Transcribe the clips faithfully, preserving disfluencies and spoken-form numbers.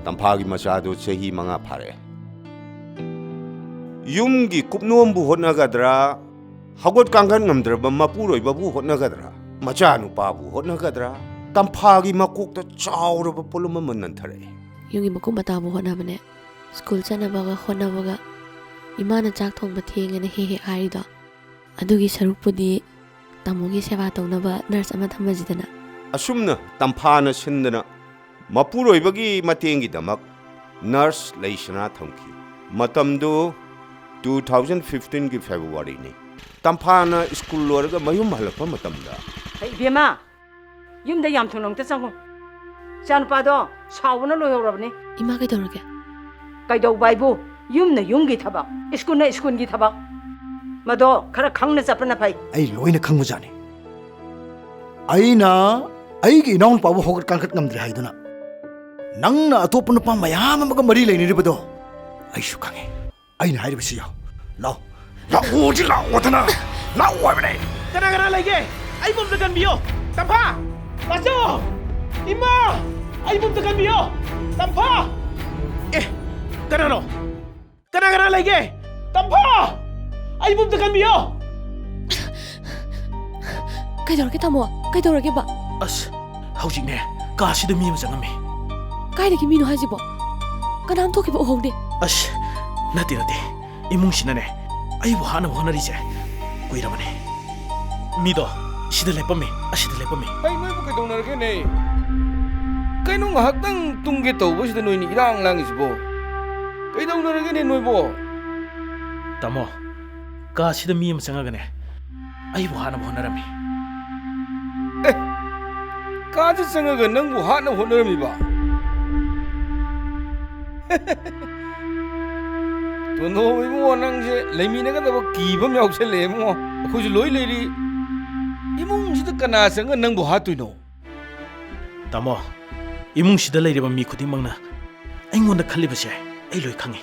ꯇꯝꯐꯥꯒꯤ ꯃꯆꯥꯗꯣ ꯆꯍꯤ ꯃꯉꯥ ꯐꯥꯔꯛꯑꯦ꯫ ꯌꯨꯝꯒꯤ ꯀꯨꯞꯅꯣꯝꯕꯨ ꯍꯣꯠꯅꯒꯗ꯭ꯔꯥ, ꯍꯧꯒꯠ ꯀꯥꯡꯈꯠ ꯉꯝꯗ꯭ꯔꯕ ꯃꯄꯨꯔꯣꯏꯕꯕꯨ ꯍꯣꯠꯅꯒꯗ꯭ꯔꯥ, ꯃꯆꯥꯅꯨꯄꯥꯕꯨ ꯍꯣꯠꯅꯒꯗ꯭ꯔꯥ, ꯇꯝꯐꯥꯒꯤ ꯃꯀꯣꯛꯇ ꯆꯥꯎꯔꯕ ꯄꯣꯠꯂꯨꯝ ꯑꯃ ꯅꯟꯊꯔꯛꯑꯦ꯫ ꯌꯨꯝꯒꯤ ꯃꯀꯨꯞ ꯃꯇꯥꯕꯨ ꯍꯣꯠꯅꯕꯅꯦ, ꯁ꯭ꯀꯨꯜ ꯆꯠꯅꯕꯒ ꯍꯣꯠꯅꯕꯒ, ꯏꯃꯥꯅ ꯆꯥꯛ ꯊꯣꯡꯕ ꯊꯦꯡꯉꯦꯅ ꯍꯦꯛ ꯍꯦꯛ ꯍꯥꯏꯔꯤꯗꯣ, ꯑꯗꯨꯒꯤ ꯁꯔꯨꯛꯄꯨꯗꯤ ꯇꯥꯃꯣꯒꯤ ꯁꯦꯕꯥ ꯇꯧꯅꯕ ꯅꯔꯁ ꯑꯃ ꯊꯝꯃꯁꯤꯗꯅ꯫ ꯑꯁꯨꯝꯅ ꯇꯝꯐꯥꯅ ꯁꯤꯟꯗꯅ ꯃꯄꯨꯔꯣꯏꯕꯒꯤ ꯃꯇꯦꯡꯒꯤꯗꯃꯛ ꯅꯔꯁ ꯂꯩꯁꯅꯥ ꯊꯝꯈꯤ꯫ ꯃꯇꯝꯗꯨ two thousand fifteen ꯒꯤ ꯐꯦꯕ꯭ꯔꯨꯋꯥꯔꯤꯅꯤ꯫ ꯇꯝꯐꯥꯅ ꯁ꯭ꯀꯨꯜ ꯂꯣꯏꯔꯒ ꯃꯌꯨꯝ ꯍꯜꯂꯛꯄ ꯃꯇꯝꯗ, "ꯍꯩ, ꯏꯕꯦꯝꯃ, ꯌꯨꯝꯗ ꯌꯥꯝ ꯊꯨꯅ ꯑꯃꯨꯛꯇ ꯆꯪꯉꯨ꯫ ꯏꯆꯥꯅꯨꯄꯥꯗꯣ ꯁꯥꯎꯕꯅ ꯂꯣꯏꯍꯧꯔꯕꯅꯤ꯫" "ꯏꯃꯥ, ꯀꯩꯗꯧꯔꯒꯦ?" "ꯀꯩꯗꯧꯕ ꯍꯥꯏꯕꯨ, ꯌꯨꯝꯅ ꯌꯨꯝꯒꯤ ꯊꯕꯛ, ꯁ꯭ꯀꯨꯜꯅ ꯁ꯭ꯀꯨꯜꯒꯤ ꯊꯕꯛ꯫ ꯃꯗꯣ ꯈꯔ ꯈꯪꯅ ꯆꯠꯄꯅ ꯐꯩ꯫" "ꯑꯩ ꯂꯣꯏꯅ ꯈꯪꯕꯖꯥꯠꯅꯤ꯫ ꯑꯩꯅ ꯑꯩꯒꯤ ꯏꯅꯥꯎꯅꯨꯄꯥꯕꯨ ꯍꯧꯒꯠ ꯀꯥꯡꯈꯠ ꯉꯝꯗ꯭ꯔꯦ ꯍꯥꯏꯗꯨꯅ ꯅꯪꯅ ꯑꯇꯣꯞꯄ ꯅꯨꯄꯥ ꯃꯌꯥꯝ ꯑꯃꯒ ꯃꯔꯤ ꯂꯩꯅꯔꯤꯕꯗꯣ ꯑꯩꯁꯨ ꯈꯪꯉꯤ꯫ ꯑꯩꯅ ꯍꯥꯏꯔꯤꯕꯁꯤ ꯌꯥꯎ꯫ ꯂꯥꯎ꯫ ꯂꯥꯛꯑꯣꯗꯤ ꯂꯥꯛꯑꯣꯗꯅ꯫ ꯂꯥꯛꯑꯣ ꯍꯥꯏꯕꯅꯦ꯫" "ꯀꯅꯥ ꯀꯅꯥ ꯂꯩꯒꯦ? ꯑꯩꯕꯨ ꯑꯝꯇ ꯀꯟꯕꯤꯌꯣ꯫ ꯇꯝꯐꯥ! ꯕꯥꯆꯧ! ꯏꯃꯥ! ꯑꯩꯕꯨ ꯑꯝꯇ ꯀꯟꯕꯤꯌꯣ꯫ ꯇꯝꯐꯥ! ꯑꯦ, ꯀꯅꯥꯅꯣ? ꯀꯅꯥ ꯀꯅꯥ ꯂꯩꯒꯦ? ꯇꯝꯐꯥ! ꯑꯩꯕꯨ ꯑꯝꯇ ꯀꯟꯕꯤꯌꯣ!" "ꯀꯩꯗꯧꯔꯒꯦ, ꯇꯥꯃꯣ? ꯀꯩꯗꯧꯔꯒꯦꯕ?" "ꯑꯁ, ꯍꯧꯖꯤꯛꯅꯦ, ꯀꯥꯁꯤꯗ ꯃꯤ ꯑꯃ ꯆꯪꯉꯝꯃꯦ꯫" "ꯀꯥꯏꯗꯒꯤ ꯃꯤꯅꯣ ꯍꯥꯏꯁꯤꯕꯣ? ꯀꯅꯥꯝ ꯊꯣꯛꯈꯤꯕ ꯎꯍꯧꯗꯦ꯫" "ꯑꯁ, ꯅꯠꯇꯦ, ꯅꯠꯇꯦ꯫ ꯏꯃꯨꯡꯁꯤꯅꯅꯦ, ꯑꯩꯕꯨ ꯍꯥꯠꯅꯕ ꯍꯣꯠꯅꯔꯤꯁꯦ ꯀꯨꯏꯔꯕꯅꯦ꯫ ꯃꯤꯗꯣ ꯁꯤꯗ ꯂꯦꯞꯄꯝꯃꯦ, ꯑꯁꯤꯗ ꯂꯦꯞꯄꯝꯃꯦ꯫" "ꯑꯩ ꯅꯣꯏꯕꯨ ꯀꯩꯗꯧꯅꯔꯒꯦꯅꯦ? ꯀꯩꯅꯣ, ꯉꯥꯏꯍꯥꯛꯇꯪ ꯇꯨꯝꯒꯦ ꯇꯧꯕꯁꯤꯗ ꯅꯣꯏꯅ ꯏꯔꯥꯡ ꯂꯥꯡꯉꯤꯁꯤꯕꯣ? ꯀꯩꯗꯧꯅꯔꯒꯦꯅꯦ ꯅꯣꯏꯕꯣ?" "ꯇꯥꯃꯣ, ꯀꯥꯁꯤꯗ ꯃꯤ ꯑꯃ ꯆꯪꯉꯒꯅꯦ, ꯑꯩꯕꯨ ꯍꯥꯠꯅꯕ ꯍꯣꯠꯅꯔꯝꯃꯤ꯫" "ꯑꯦ, ꯀꯥꯗ ꯆꯪꯉꯒ ꯅꯪꯕꯨ ꯍꯥꯠꯅꯕ ꯍꯣꯠꯅꯔꯝꯃꯤꯕ? ꯇꯣꯟꯗꯣ ꯏꯕꯨꯡꯉꯣ, ꯅꯪꯁꯦ ꯂꯩꯃꯤꯟꯅꯒꯗꯕ ꯀꯤꯕ ꯑꯃ ꯌꯥꯎꯁꯜꯂꯛꯑꯦ ꯏꯕꯨꯡꯉꯣ꯫ ꯑꯩꯈꯣꯏꯁꯨ ꯂꯣꯏ ꯂꯩꯔꯤ꯫ ꯏꯃꯨꯡꯁꯤꯗ ꯀꯅꯥ ꯆꯪꯉ ꯅꯪꯕꯨ ꯍꯥꯠꯇꯣꯏꯅꯣ?" "ꯇꯥꯃꯣ, ꯏꯃꯨꯡꯁꯤꯗ ꯂꯩꯔꯤꯕ ꯃꯤ ꯈꯨꯗꯤꯡꯃꯛꯅ ꯑꯩꯉꯣꯟꯗ ꯈꯜꯂꯤꯕꯁꯦ ꯑꯩ ꯂꯣꯏ ꯈꯪꯉꯤ꯫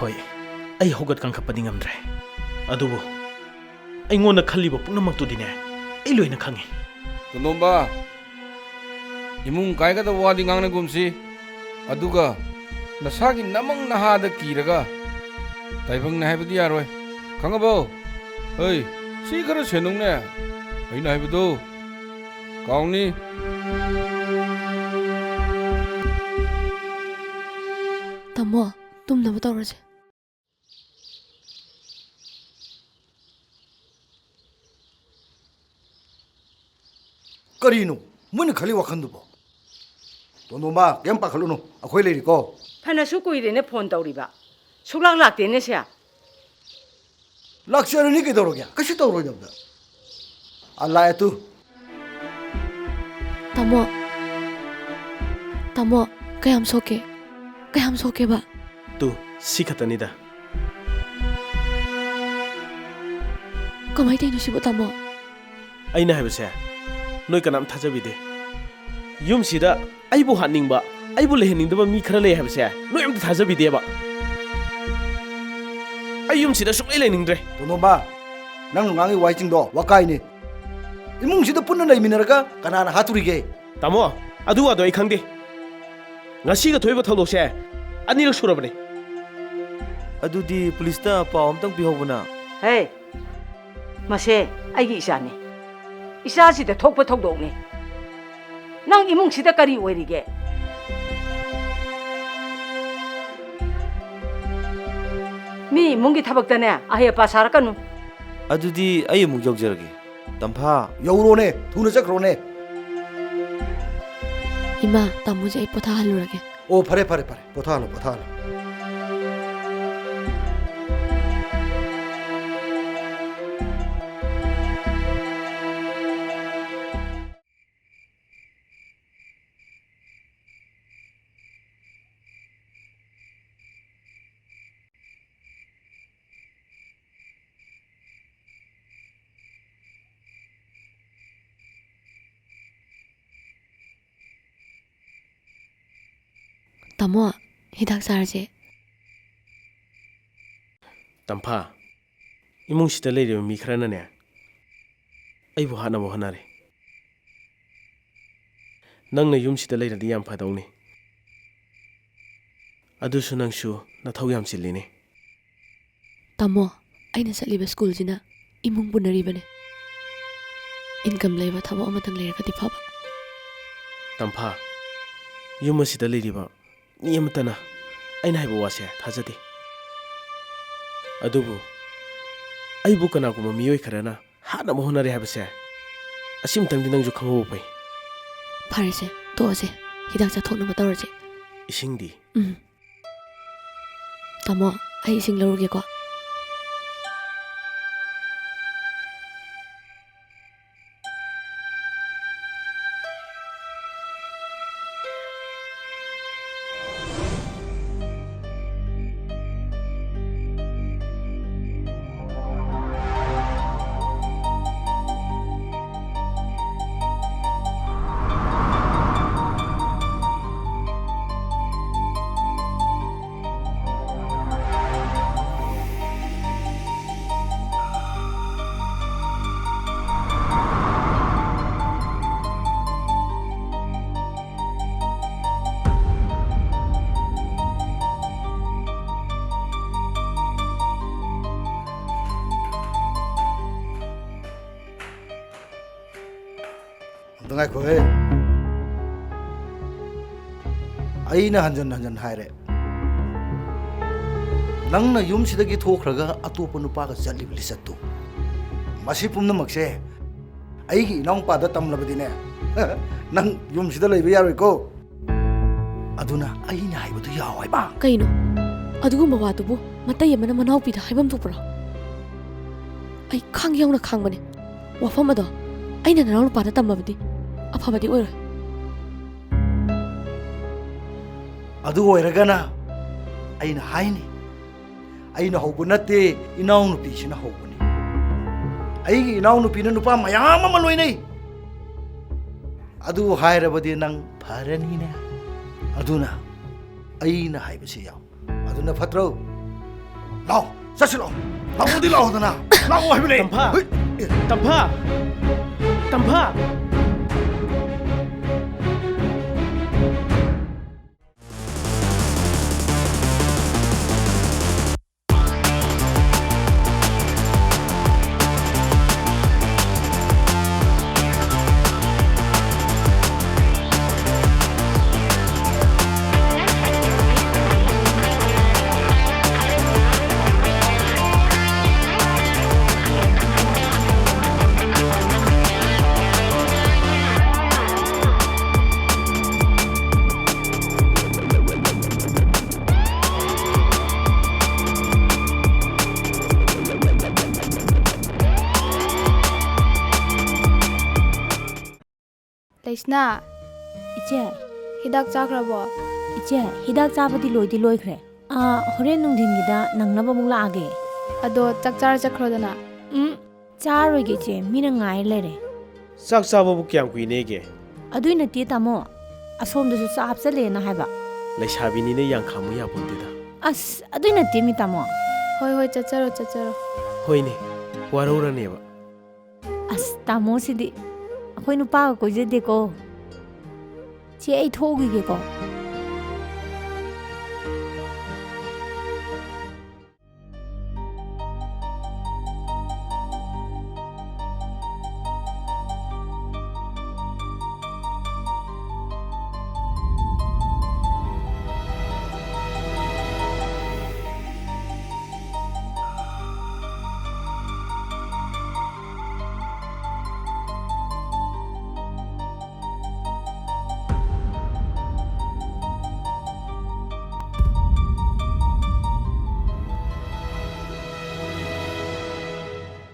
ꯍꯣꯏ, ꯑꯩ ꯍꯧꯒꯠ ꯀꯥꯡꯈꯠꯄꯗꯤ ꯉꯝꯗ꯭ꯔꯦ, ꯑꯗꯨꯕꯨ ꯑꯩꯉꯣꯟꯗ ꯈꯜꯂꯤꯕ ꯄꯨꯝꯅꯃꯛꯇꯨꯗꯤꯅꯦ, ꯑꯩ ꯂꯣꯏꯅ ꯈꯪꯉꯤ꯫" "ꯇꯣꯟꯗꯣꯝꯕ, ꯏꯃꯨꯡ ꯀꯥꯏꯒꯗꯕ ꯋꯥꯗꯤ ꯉꯥꯡꯅꯒꯨꯝꯁꯤ, ꯑꯗꯨꯒ ꯅꯁꯥꯒꯤ ꯅꯃꯪ ꯅꯍꯥꯗ ꯀꯤꯔꯒ ꯇꯥꯏꯕꯪꯅ ꯍꯥꯏꯕꯗꯤ ꯌꯥꯔꯣꯏ꯫ ꯈꯪꯉꯕꯣ? ꯍꯩ, ꯁꯤ ꯈꯔ ꯁꯦꯟꯅꯧꯅꯦ꯫ ꯑꯩꯅ ꯍꯥꯏꯕꯗꯣ ꯀꯥꯎꯅꯤ꯫ ꯇꯥꯃꯣ, ꯇꯨꯝꯅꯕ ꯇꯧꯔꯁꯦ꯫ ꯀꯔꯤꯅꯣ ꯃꯣꯏꯅ ꯈꯜꯂꯤ ꯋꯥꯈꯜꯗꯨꯕꯣ? ꯇꯣꯟꯗꯣꯝꯕ, ꯀꯩꯝ ꯄꯥꯈꯠꯂꯨꯅꯨ, ꯑꯩꯈꯣꯏ ꯂꯩꯔꯤꯀꯣ꯫ ꯐꯅꯁꯨ ꯀꯨꯏꯔꯦꯅꯦ ꯐꯣꯟ ꯇꯧꯔꯤꯕ, ꯁꯨꯛꯂꯥꯛ ꯂꯥꯛꯇꯦꯅꯦ ꯁꯦ꯫ ꯂꯥꯛꯆꯔꯅꯤ ꯀꯩꯗꯧꯔꯒꯦ? ꯀꯩꯁꯨ ꯇꯧꯔꯣꯏꯗꯕꯗ꯫ ꯑ, ꯂꯥꯛꯑꯦ ꯇꯨ꯫ ꯇꯥꯃꯣ, ꯇꯥꯃꯣ, ꯀꯌꯥꯝ ꯁꯣꯛꯀꯦ? ꯀꯌꯥꯝ ꯁꯣꯛꯀꯦꯕ? ꯇꯨ, ꯁꯤ ꯈꯛꯇꯅꯤꯗ꯫ ꯀꯃꯥꯏ ꯇꯧꯔꯤꯅꯣ ꯁꯤꯕꯨ, ꯇꯥꯃꯣ? ꯑꯩꯅ ꯍꯥꯏꯕꯁꯦ ꯅꯣꯏ ꯀꯅꯥꯝ ꯊꯥꯖꯕꯤꯗꯦ꯫ ꯌꯨꯝꯁꯤꯗ ꯑꯩꯕꯨ ꯍꯥꯠꯅꯤꯡꯕ, ꯑꯩꯕꯨ ꯂꯩꯍꯟꯅꯤꯡꯗꯕ ꯃꯤ ꯈꯔ ꯂꯩ ꯍꯥꯏꯕꯁꯦ ꯅꯣꯏ ꯑꯝꯇ ꯊꯥꯖꯕꯤꯗꯦꯕ꯫ ꯑꯩ ꯌꯨꯝꯁꯤꯗ ꯁꯨꯡꯂꯩ ꯂꯩꯅꯤꯡꯗ꯭ꯔꯦ꯫ ꯇꯣꯟꯗꯣꯝꯕ, ꯅꯪꯅ ꯉꯥꯡꯉꯤ ꯋꯥꯍꯩꯁꯤꯡꯗꯣ ꯋꯥꯀꯥꯏꯅꯦ꯫ ꯏꯃꯨꯡꯁꯤꯗ ꯄꯨꯟꯅ ꯂꯩꯃꯤꯟꯅꯔꯒ ꯀꯅꯥꯅ ꯍꯥꯠꯇꯣꯔꯤꯒꯦ? ꯇꯥꯃꯣ, ꯑꯗꯨ ꯋꯥꯗꯣ ꯑꯩ ꯈꯪꯗꯦ꯫ ꯉꯁꯤꯒ ꯊꯣꯛꯏꯕ ꯊꯧꯗꯣꯛꯁꯦ ꯑꯅꯤꯔꯛ ꯁꯨꯔꯕꯅꯦ꯫ ꯑꯗꯨꯗꯤ ꯄꯨꯂꯤꯁꯇ ꯄꯥꯎ ꯑꯝꯇꯪ ꯄꯤꯍꯧꯕꯅ꯫ ꯍꯦ, ꯃꯁꯦ ꯑꯩꯒꯤ ꯏꯆꯥꯅꯤ꯫ ꯏꯆꯥꯁꯤꯗ ꯊꯣꯛꯄ ꯊꯧꯗꯣꯛꯅꯤ꯫ ꯅꯪ ꯏꯃꯨꯡꯁꯤꯗ ꯀꯔꯤ ꯑꯣꯏꯔꯤꯒꯦ? ꯃꯤ ꯏꯃꯨꯡꯒꯤ ꯊꯕꯛꯇꯅꯦ ꯑꯍꯩ ꯑꯄꯥ ꯁꯥꯔꯛꯀꯅꯨ꯫ ꯑꯗꯨꯗꯤ ꯑꯩ ꯑꯃꯨꯛ ꯌꯧꯖꯔꯒꯦ꯫ ꯇꯝꯐꯥ꯫ ꯌꯧꯔꯣꯅꯦ, ꯊꯨꯅ ꯆꯠꯈ꯭ꯔꯣꯅꯦ꯫ ꯏꯃꯥ, ꯇꯥꯃꯣꯁꯦ ꯑꯩ ꯄꯣꯊꯥꯍꯜꯂꯨꯔꯒꯦ꯫ ꯑꯣ, ꯐꯔꯦ, ꯐꯔꯦ, ꯐꯔꯦ꯫ ꯄꯣꯊꯥꯍꯜꯂꯣ, ꯄꯣꯊꯥꯍꯜꯂꯣ꯫ ꯇꯥꯃꯣ, ꯍꯤꯗꯥꯛ ꯆꯥꯔꯁꯦ꯫ ꯇꯝꯐꯥ, ꯏꯃꯨꯡꯁꯤꯗ ꯂꯩꯔꯤꯕ ꯃꯤ ꯈꯔꯅꯅꯦ, ꯑꯩꯕꯨ ꯍꯥꯠꯅꯕ ꯍꯣꯠꯅꯔꯦ꯫ ꯅꯪꯅ ꯌꯨꯝꯁꯤꯗ ꯂꯩꯔꯗꯤ ꯌꯥꯝ ꯐꯗꯧꯅꯤ꯫ ꯑꯗꯨꯁꯨ ꯅꯪꯁꯨ ꯅꯊꯧ ꯌꯥꯝ ꯆꯤꯜꯂꯤꯅꯦ꯫ ꯇꯥꯃꯣ, ꯑꯩꯅ ꯆꯠꯂꯤꯕ ꯁ꯭ꯀꯨꯜꯁꯤꯅ ꯏꯃꯨꯡ ꯄꯨꯅꯔꯤꯕꯅꯦ꯫ ꯏꯟꯀꯝ ꯂꯩꯕ ꯊꯕꯛ ꯑꯃꯇꯪ ꯂꯩꯔꯒꯗꯤ ꯐꯕ꯫ ꯇꯝꯐꯥ, ꯌꯨꯝ ꯑꯁꯤꯗ ꯂꯩꯔꯤꯕ ꯃꯤ ꯑꯃꯠꯇꯅ ꯑꯩꯅ ꯍꯥꯏꯕ ꯋꯥꯁꯦ ꯊꯥꯖꯗꯦ꯫ ꯑꯗꯨꯕꯨ ꯑꯩꯕꯨ ꯀꯅꯥꯒꯨꯝꯕ ꯃꯤꯑꯣꯏ ꯈꯔꯅ ꯍꯥꯠꯅꯕ ꯍꯣꯠꯅꯔꯦ ꯍꯥꯏꯕꯁꯦ, ꯑꯁꯤꯃꯇꯪꯗꯤ ꯅꯪꯁꯨ ꯈꯪꯍꯧꯕ ꯐꯩ꯫ ꯐꯔꯦꯁꯦ, ꯇꯣꯛꯑꯁꯦ꯫ ꯍꯤꯗꯥꯛ ꯆꯥꯊꯣꯛꯅꯕ ꯇꯧꯔꯁꯦ꯫ ꯏꯁꯤꯡꯗꯤ? ꯎꯝ꯫ ꯇꯥꯃꯣ, ꯑꯩ ꯏꯁꯤꯡ ꯂꯧꯔꯨꯒꯦꯀꯣ꯫ ꯑꯝꯇ ꯉꯥꯏꯈꯣꯍꯦ꯫ ꯑꯩꯅ ꯍꯟꯖꯟ ꯍꯟꯖꯟ ꯍꯥꯏꯔꯦ, ꯅꯪꯅ ꯌꯨꯝꯁꯤꯗꯒꯤ ꯊꯣꯛꯈ꯭ꯔꯒ ꯑꯇꯣꯞꯄ ꯅꯨꯄꯥꯒ ꯆꯠꯂꯤꯕ ꯂꯤꯆꯠꯇꯨ, ꯃꯁꯤ ꯄꯨꯝꯅꯃꯛꯁꯦ ꯑꯩꯒꯤ ꯏꯅꯥꯎꯄꯥꯗ ꯇꯝꯂꯕꯗꯤꯅꯦ, ꯅꯪ ꯌꯨꯝꯁꯤꯗ ꯂꯩꯕ ꯌꯥꯔꯣꯏꯀꯣ꯫ ꯑꯗꯨꯅ ꯑꯩꯅ ꯍꯥꯏꯕꯗꯨ ꯌꯥꯎ ꯍꯥꯏꯕ꯫ ꯀꯩꯅꯣ? ꯑꯗꯨꯒꯨꯝꯕ ꯋꯥꯗꯨꯕꯨ ꯃꯇꯩ ꯑꯃꯅ ꯃꯅꯥꯎꯄꯤꯗ ꯍꯥꯏꯐꯝ ꯊꯣꯛꯄ꯭ꯔꯣ? ꯑꯩ ꯈꯥꯡ ꯌꯧꯅ ꯈꯥꯡꯕꯅꯦ꯫ ꯋꯥꯐꯝ ꯑꯗꯣ ꯑꯩꯅ ꯅꯅꯥꯎ ꯅꯨꯄꯥꯗ ꯇꯝꯃꯕꯗꯤ ꯑꯐꯕꯗꯤ ꯑꯣꯏꯔꯣꯏ꯫ ꯑꯗꯨ ꯑꯣꯏꯔꯒꯅ ꯑꯩꯅ ꯍꯥꯏꯅꯤ, ꯑꯩꯅ ꯍꯧꯕ ꯅꯠꯇꯦ, ꯏꯅꯥꯎꯅꯨꯄꯤꯁꯤꯅ ꯍꯧꯕꯅꯤ꯫ ꯑꯩꯒꯤ ꯏꯅꯥꯎꯅꯨꯄꯤꯅ ꯅꯨꯄꯥ ꯃꯌꯥꯝ ꯑꯃ ꯂꯣꯏꯅꯩ꯫ ꯑꯗꯨ ꯍꯥꯏꯔꯕꯗꯤ ꯅꯪ ꯐꯔꯅꯤꯅꯦ꯫ ꯑꯗꯨꯅ ꯑꯩꯅ ꯍꯥꯏꯕꯁꯤ ꯌꯥꯎ꯫ ꯑꯗꯨꯅ ꯐꯠꯇ꯭ꯔꯣ? ꯂꯥꯛꯑꯣ, ꯆꯠꯁꯤ ꯂꯥꯛꯑꯣ꯫ ꯂꯥꯛꯑꯣꯗꯤ ꯂꯥꯛꯑꯣꯗꯅ꯫ ꯂꯥꯛꯑꯣ ꯍꯥꯏꯕꯅꯦ꯫ ꯇꯝꯐꯥ! ꯍꯨꯏ! ꯇꯝꯐꯥ! ꯇꯝꯐꯥ! ꯂꯩꯁꯅꯥ, ꯏꯆꯦ꯫ ꯍꯤꯗꯥꯛ ꯆꯥꯈ꯭ꯔꯕꯣ? ꯏꯆꯦ, ꯍꯤꯗꯥꯛ ꯆꯥꯕꯗꯤ ꯂꯣꯏꯗꯤ ꯂꯣꯏꯈ꯭ꯔꯦ꯫ ꯑꯥ, ꯍꯣꯔꯦꯟ ꯅꯨꯡꯊꯤꯟꯒꯤꯗ ꯅꯪꯅꯕ ꯑꯃꯨꯛ ꯂꯥꯛꯑꯒꯦ꯫ ꯑꯗꯣ ꯆꯥꯛ ꯆꯥꯔ ꯆꯠꯈ꯭ꯔꯣꯗꯅ꯫ ꯎꯝ, ꯆꯥꯔꯣꯏꯒꯦ ꯏꯆꯦ, ꯃꯤꯅ ꯉꯥꯏꯔ ꯂꯩꯔꯦ꯫ ꯆꯥꯛ ꯆꯥꯕꯕꯨ ꯀꯌꯥꯝ ꯀꯨꯏꯅꯦꯒꯦ? ꯑꯗꯨꯏ ꯅꯠꯇꯦ ꯇꯥꯃꯣ, ꯑꯁꯣꯝꯗꯁꯨ ꯆꯥꯛ ꯍꯥꯞꯆꯜꯂꯦꯅ ꯍꯥꯏꯕ꯫ ꯂꯩꯁꯥꯕꯤꯅꯤꯅ ꯌꯥꯝ ꯈꯥꯝꯃꯨ ꯌꯥꯄꯣꯟꯇꯦꯗ꯫ ꯑꯁ, ꯑꯗꯨꯏ ꯅꯠꯇꯦ ꯃꯤ ꯇꯥꯃꯣ꯫ ꯍꯣꯏ, ꯍꯣꯏ, ꯆꯠꯆꯔꯣ, ꯆꯠꯆꯔꯣ꯫ ꯍꯣꯏꯅꯦ, ꯋꯥꯔꯧꯔꯅꯦꯕ꯫ ꯑꯁ, ꯇꯥꯃꯣꯁꯤꯗꯤ ꯑꯩꯈꯣꯏ ꯅꯨꯄꯥꯒ ꯀꯣꯏꯖꯗꯦꯀꯣ꯫ ꯆꯦ, ꯑꯩ ꯊꯣꯛꯎꯈꯤꯒꯦꯀꯣ꯫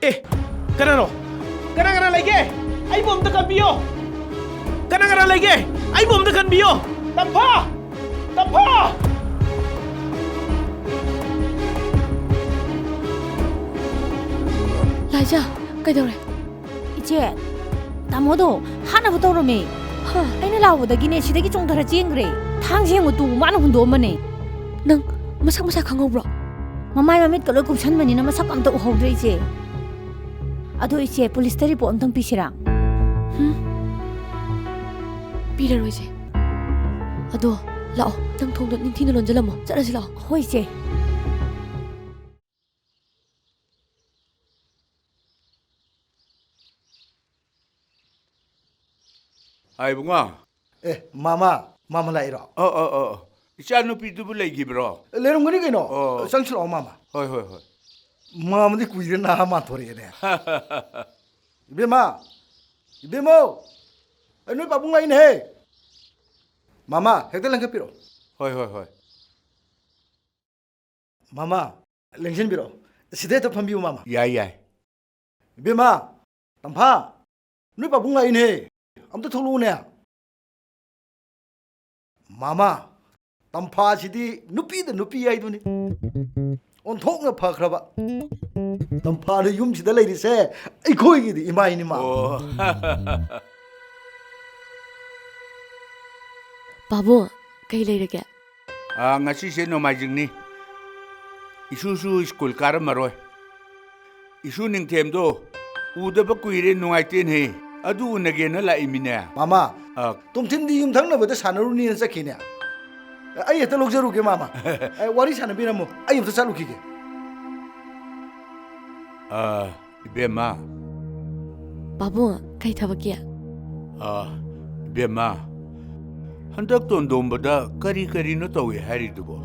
ꯑꯦ, ꯀꯅꯥꯅꯣ? ꯀꯅꯥ ꯀꯅꯥ ꯂꯩꯒꯦ? ꯑꯩꯕꯨ ꯑꯝꯇ ꯀꯟꯕꯤꯌꯣ꯫ ꯀꯅꯥ ꯀꯅꯥ ꯂꯩꯒꯦ? ꯑꯩꯕꯨ ꯑꯝꯇ ꯀꯟꯕꯤꯌꯣ꯫ ꯇꯝꯐꯥ! ꯇꯝꯐꯥ! ꯂꯥꯏꯖꯥ, ꯀꯩꯗꯧꯔꯦ? ꯏꯆꯦ, ꯇꯥꯃꯣꯗꯣ ꯍꯥꯠꯅꯕ ꯇꯧꯔꯝꯃꯦ꯫ ꯍꯥ? ꯑꯩꯅ ꯂꯥꯎꯕꯗꯒꯤꯅꯦ, ꯁꯤꯗꯒꯤ ꯆꯣꯡꯊꯔ ꯆꯦꯟꯈ꯭ꯔꯦ꯫ ꯊꯥꯡꯁꯦ ꯌꯦꯡꯉꯨ ꯇꯨ, ꯃꯥꯅ ꯍꯨꯟꯗꯣꯛꯑꯝꯕꯅꯦ꯫ ꯅꯪ ꯃꯁꯛ ꯃꯁꯥ ꯈꯪꯍꯧꯕ꯭ꯔꯣ? ꯃꯃꯥꯏ ꯃꯃꯤꯠꯀ ꯂꯣꯏ ꯀꯨꯞꯁꯟꯕꯅꯤꯅ ꯃꯁꯛ ꯑꯝꯇ ꯎꯍꯧꯗ꯭ꯔꯦ, ꯏꯆꯦ꯫ ꯑꯗꯣ ꯏꯆꯦ, ꯄꯨꯂꯤꯁꯇ ꯔꯤꯄꯣꯔꯠ ꯑꯝꯇꯪ ꯄꯤꯁꯤꯔꯥ? ꯍꯨꯝ? ꯄꯤꯔꯔꯣꯏꯁꯦ꯫ ꯑꯗꯣ ꯂꯥꯛꯑꯣ, ꯅꯪ ꯊꯣꯡꯗꯣ ꯅꯤꯡꯊꯤꯅ ꯂꯣꯟꯖꯜꯂꯝꯃꯣ꯫ ꯆꯠꯂꯁꯤ ꯂꯥꯛꯑꯣ꯫ ꯍꯣꯏ, ꯏꯆꯦ꯫ ꯍꯥꯏ, ꯏꯕꯨꯡꯉꯣ꯫ ꯑꯦ, ꯃꯥꯃ, ꯃꯥꯃ ꯂꯥꯛꯏꯔꯣ? ꯑꯣ, ꯑꯣ, ꯑꯣ, ꯑꯣ꯫ ꯏꯆꯥ ꯅꯨꯄꯤꯗꯨꯕꯨ ꯂꯩꯈꯤꯕ꯭ꯔꯣ? ꯂꯩꯔꯝꯒꯅꯤ ꯀꯩꯅꯣ꯫ ꯑꯣ꯫ ꯆꯪꯁꯤꯜꯂꯛꯑꯣ, ꯃꯥꯃ꯫ ꯍꯣꯏ, ꯍꯣꯏ, ꯍꯣꯏ꯫ ꯃꯥꯃꯗꯤ ꯀꯨꯏꯔꯦ ꯅꯍꯥ ꯃꯥꯟꯊꯣꯔꯛꯑꯦꯅꯦ꯫ ꯏꯕꯦꯝꯃ, ꯏꯕꯦꯝꯃꯧ, ꯑꯩ ꯅꯣꯏ ꯄꯥꯕꯨꯡ ꯂꯥꯛꯏꯅꯦꯍꯦ꯫ ꯃꯥꯃ, ꯍꯦꯛꯇ ꯂꯪꯈꯠꯄꯤꯔꯛꯑꯣ꯫ ꯍꯣꯏ, ꯍꯣꯏ, ꯍꯣꯏ꯫ ꯃꯥꯃ, ꯂꯦꯡꯁꯤꯟꯕꯤꯔꯛꯑꯣ꯫ ꯁꯤꯗ ꯍꯦꯛꯇ ꯐꯝꯕꯤꯌꯨ, ꯃꯥꯃ꯫ ꯌꯥꯏ, ꯌꯥꯏ꯫ ꯏꯕꯦꯝꯃ, ꯇꯝꯐꯥ, ꯅꯣꯏ ꯄꯥꯕꯨꯡ ꯂꯥꯛꯏꯅꯦ꯫ ꯑꯝꯇ ꯊꯣꯛꯂꯛꯎꯅꯦ꯫ ꯃꯥꯃ, ꯇꯝꯐꯥꯁꯤꯗꯤ ꯅꯨꯄꯤꯗ ꯅꯨꯄꯤ ꯍꯥꯏꯗꯨꯅꯤ꯫ ꯑꯣꯟꯊꯣꯛꯅ ꯐꯈ꯭ꯔꯕ꯫ ꯇꯝꯐꯥꯅ ꯌꯨꯝꯁꯤꯗ ꯂꯩꯔꯤꯁꯦ ꯑꯩꯈꯣꯏꯒꯤꯗꯤ ꯏꯃꯥꯏꯅꯤ, ꯃꯥꯃ꯫ ꯑꯣ꯫ ꯄꯥꯕꯨꯡ, ꯀꯩ ꯂꯩꯔꯒꯦ? ꯑꯥ, ꯉꯁꯤꯁꯦ ꯅꯣꯡꯃꯥꯏꯖꯤꯡꯅꯤ꯫ ꯏꯁꯨꯁꯨ ꯁ꯭ꯀꯨꯜ ꯀꯥꯔꯝꯃꯔꯣꯏ꯫ ꯏꯁꯨ ꯅꯤꯡꯊꯦꯝꯗꯣ ꯎꯗꯕ ꯀꯨꯏꯔꯦ, ꯅꯨꯡꯉꯥꯏꯇꯦꯅꯦ꯫ ꯑꯗꯨ ꯎꯅꯒꯦꯅ ꯂꯥꯛꯏꯃꯤꯅꯦ꯫ ꯃꯥꯃ, ꯑ꯫ ꯇꯣꯝꯊꯤꯟꯗꯤ ꯌꯨꯝꯊꯪꯅꯕꯗ ꯁꯥꯟꯅꯔꯨꯅꯤꯅ ꯆꯠꯈꯤꯅꯦ꯫ ꯑꯩ ꯍꯦꯛꯇ ꯂꯧꯖꯔꯨꯒꯦ, ꯃꯥꯃ꯫ ꯑꯦ, ꯋꯥꯔꯤ ꯁꯥꯟꯅꯕꯤꯔꯝꯃꯣ, ꯑꯩ ꯑꯝꯇ ꯆꯠꯂꯨꯈꯤꯒꯦ꯫ ꯑ, ꯏꯕꯦꯝꯃ꯫ ꯄꯥꯕꯨꯡ, ꯀꯩ ꯊꯕꯛꯀꯤ? ꯑ, ꯏꯕꯦꯝꯃ, ꯍꯟꯗꯛ ꯇꯣꯟꯗꯣꯝꯕꯗ ꯀꯔꯤ ꯀꯔꯤꯅꯣ ꯇꯧꯏ ꯍꯥꯏꯔꯤꯗꯨꯕꯣ?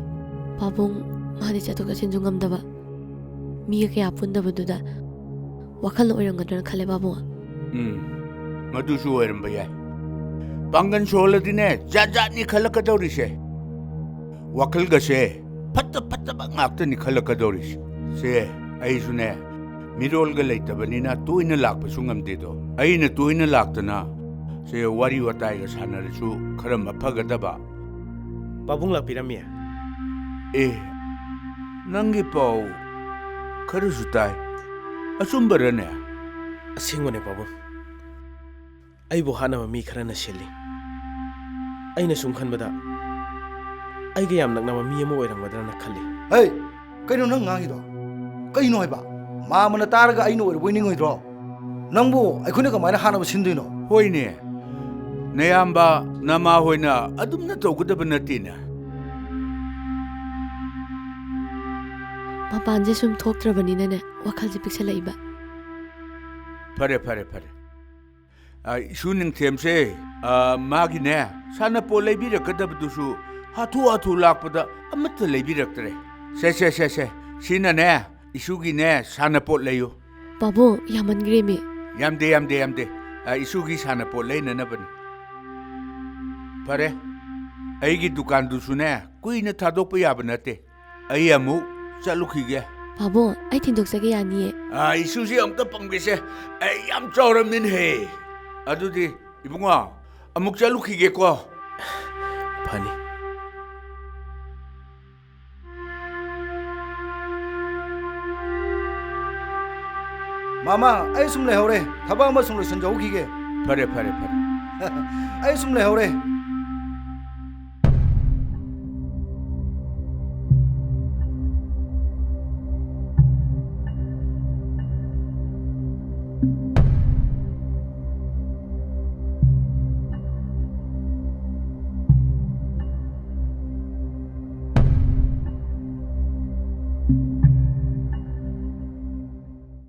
ꯄꯥꯕꯨꯡ, ꯃꯥꯗꯤ ꯆꯠꯊꯣꯛ ꯆꯠꯁꯤꯟꯁꯨ ꯉꯝꯗꯕ, ꯃꯤꯒ ꯀꯌꯥ ꯄꯨꯟꯗꯕꯗꯨꯗ ꯋꯥꯈꯜꯅ ꯑꯣꯏꯔꯝꯒꯗ꯭ꯔꯅ ꯈꯜꯂꯦ, ꯄꯥꯕꯨꯡ꯫ ꯎꯝ, ꯃꯗꯨꯁꯨ ꯑꯣꯏꯔꯝꯕ ꯌꯥꯏ꯫ ꯄꯥꯡꯒꯜ ꯁꯣꯜꯂꯗꯤꯅꯦ, ꯖꯥꯠ ꯖꯥꯠꯅꯤ ꯈꯜꯂꯛꯀꯗꯧꯔꯤꯁꯦ꯫ ꯋꯥꯈꯜꯒꯁꯦ ꯐꯠꯇ ꯐꯠꯇꯕ ꯉꯥꯛꯇꯅꯤ ꯈꯜꯂꯛꯀꯗꯧꯔꯤꯁꯦ꯫ ꯁꯦ, ꯑꯩꯁꯨꯅꯦ, ꯃꯤꯔꯣꯜꯒ ꯂꯩꯇꯕꯅꯤꯅ ꯇꯣꯏꯅ ꯂꯥꯛꯄꯁꯨ ꯉꯝꯗꯦꯗꯣ꯫ ꯑꯩꯅ ꯇꯣꯏꯅ ꯂꯥꯛꯇꯅ, ꯁꯦ, ꯋꯥꯔꯤ ꯋꯥꯇꯥꯏꯒ ꯁꯥꯟꯅꯔꯁꯨ ꯈꯔ ꯃꯐꯒꯗꯕ꯫ ꯄꯥꯕꯨꯡ ꯂꯥꯛꯄꯤꯔꯝꯃꯤ꯫ ꯑꯦ, ꯅꯪꯒꯤ ꯄꯥꯎ ꯈꯔꯁꯨ ꯇꯥꯏ꯫ ꯑꯆꯨꯝꯕꯔꯅꯦ? ꯑꯁꯦꯡꯕꯅꯦ, ꯄꯥꯕꯨꯡ꯫ ꯑꯩꯕꯨ ꯍꯥꯠꯅꯕ ꯃꯤ ꯈꯔꯅ ꯁꯤꯜꯂꯤ꯫ ꯑꯩꯅ ꯁꯨꯝ ꯈꯟꯕꯗ, ꯑꯩꯒ ꯌꯥꯝ ꯅꯛꯅꯕ ꯃꯤ ꯑꯃ ꯑꯣꯏꯔꯝꯒꯗ꯭ꯔꯅ ꯈꯜꯂꯤ꯫ ꯍꯩ! ꯀꯩꯅꯣ ꯅꯪ ꯉꯥꯡꯉꯤꯗꯣ? ꯀꯩꯅꯣ ꯍꯥꯏꯕ? ꯃꯥꯃꯅ ꯇꯥꯔꯒ ꯑꯩꯅ ꯑꯣꯏꯔꯕꯣꯏ ꯅꯤꯡꯉꯣꯏꯗ꯭ꯔꯣ? ꯅꯪꯕꯨ ꯑꯩꯈꯣꯏꯅ ꯀꯃꯥꯏꯅ ꯍꯥꯠꯅꯕ ꯁꯤꯟꯗꯣꯏꯅꯣ? ꯍꯣꯏꯅꯦ, ꯅꯌꯥꯝꯕ ꯅꯃꯥ ꯍꯣꯏꯅ ꯑꯗꯨꯝꯅ ꯇꯧꯒꯗꯕ ꯅꯠꯇꯦꯅꯦ꯫ ꯃꯄꯥꯟꯁꯦ ꯁꯨꯝ ꯊꯣꯛꯇ꯭ꯔꯕꯅꯤꯅꯅꯦ, ꯋꯥꯈꯜꯁꯦ ꯄꯤꯛꯁꯜꯂꯛꯏꯕ꯫ ꯐꯔꯦ, ꯐꯔꯦ, ꯐꯔꯦ꯫ ꯑ, ꯏꯁꯨ ꯅꯤꯡꯊꯦꯝꯁꯦ, ꯑ, ꯃꯥꯒꯤꯅꯦ, ꯁꯥꯟꯅꯄꯣꯠ ꯂꯩꯕꯤꯔꯛꯀꯗꯕꯗꯨꯁꯨ ꯍꯥꯊꯨ ꯍꯥꯊꯨ ꯂꯥꯛꯄꯗ ꯑꯃꯠꯇ ꯂꯩꯕꯤꯔꯛꯇ꯭ꯔꯦ꯫ ꯁꯦ, ꯁꯦ, ꯁꯦ, ꯁꯦ, ꯁꯤꯅꯅꯦ, ꯏꯁꯨꯒꯤꯅꯦ, ꯁꯥꯟꯅꯄꯣꯠ ꯂꯩꯌꯨ꯫ ꯄꯥꯕꯨꯡ, ꯌꯥꯝꯃꯟꯈ꯭ꯔꯦꯃꯤ꯫ ꯌꯥꯝꯗꯦ, ꯌꯥꯝꯗꯦ, ꯌꯥꯝꯗꯦ꯫ ꯑ, ꯏꯁꯨꯒꯤ ꯁꯥꯟꯅꯄꯣꯠ ꯂꯩꯅꯅꯕꯅꯤ꯫ ꯐꯔꯦ, ꯑꯩꯒꯤ ꯗꯨꯀꯥꯟꯗꯨꯁꯨꯅꯦ, ꯀꯨꯏꯅ ꯊꯥꯗꯣꯛꯄ ꯌꯥꯕ ꯅꯠꯇꯦ꯫ ꯑꯩ ꯑꯃꯨꯛ ꯆꯠꯂꯨꯈꯤꯒꯦ꯫ ꯄꯥꯕꯨꯡ, ꯑꯩ ꯊꯤꯟꯗꯣꯛꯆꯒꯦ, ꯌꯥꯅꯤꯌꯦ꯫ ꯑ, ꯏꯁꯨꯁꯤ ꯑꯝꯇ ꯄꯪꯒꯦꯁꯦ꯫ ꯑꯩ ꯌꯥꯝ ꯆꯥꯎꯔꯝꯃꯤꯅꯦꯍꯦ꯫ ꯑꯗꯨꯗꯤ ꯏꯕꯨꯡꯉꯣ, ꯑꯃꯨꯛ ꯆꯠꯂꯨꯈꯤꯒꯦꯀꯣ꯫ ꯐꯅꯤ꯫ ꯃꯥꯃ, ꯑꯩ ꯁꯨꯝ ꯂꯩꯍꯧꯔꯦ꯫ ꯊꯕꯛ ꯑꯃ ꯁꯨꯝ ꯂꯣꯏꯁꯤꯟꯖꯍꯧꯈꯤꯒꯦ꯫ ꯐꯔꯦ, ꯐꯔꯦ, ꯐꯔꯦ꯫ ꯑꯩ ꯁꯨꯝ ꯂꯩꯍꯧꯔꯦ꯫